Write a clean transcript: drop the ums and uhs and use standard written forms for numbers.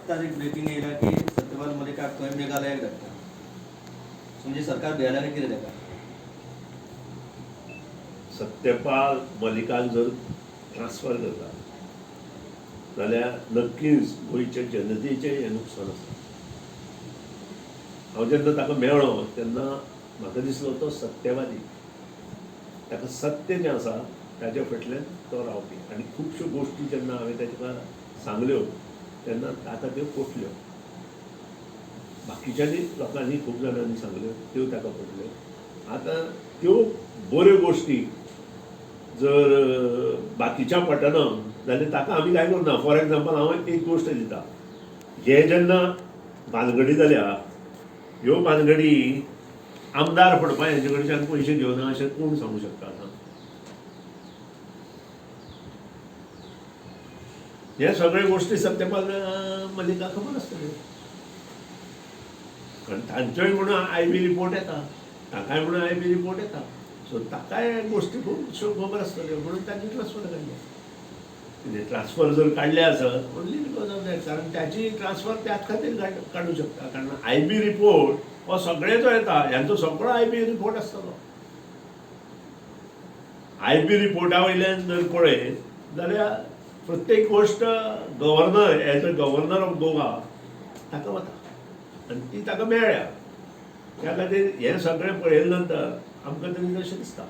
आत्ताच एक ब्रेकिंग येयला की सत्यपाल मलिकाक खंय मेघालयाक धाडटा. सो म्हणजे सरकार भियेला काय कितें ताका? सत्यपाल मलिकान जर ट्रान्सफर करता जाल्यार नक्कीच गोंयच्या जनतेचें हें नुकसान आसा. हांव जेन्ना ताका मेळ्ळो तेन्ना म्हाका दिसलो तो सत्यवादी, ताका सत्य जें आसा ताज्या फाटल्यान तो रावपी आनी खुबश्यो गोश्टी जेन्ना हांवें ताका सांगल्यो तेन्ना ताका त्यो पटल्यो. बाकीच्यांनी लोकांनी खूब जाणांनी सांगल्यो त्यो ताका पटल्यो. आतां त्यो बऱ्यो गोश्टी जर बाकीच्या पटना जाल्यार ताका आमी काय करूं ना. फॉर एग्जाम्पल हांव एक गोश्ट दिता, हे जेन्ना भानगडी जाल्या ह्यो भानगडी आमदार फडपा हेंचे कडच्यान पयशे घेवना अशें कोण सांगू शकता आतां? हे सगळे गोश्टी सत्यपाल मलिका खबर आसतल्यो, कारण तांच्योय म्हणून I बी रिपोर्ट येता, ताकाय म्हणून I बी रिपोर्ट येता. सो ताकाय गोश्टी खुबश्यो खबर आसतल्यो म्हणून तांची ट्रान्सफर काडली. कितें ट्रान्सफर जर काडले आसत ओन्ली because of that, कारण ताची ट्रान्सफर त्याच खातीर काडूं शकता, कारण I बी रिपोर्ट हो सगळ्याचो येता, ह्यांचो सगळो I बी रिपोर्ट आसतलो. I बी रिपोर्टा वयल्यान जर पळयत जाल्यार प्रत्येक गोश्ट governor as a governor of Goa ताका वता आनी ती ताका मेळ्ळ्या. त्या खातीर हें सगळें पळयले नंतर आमकां तरी तशें दिसता.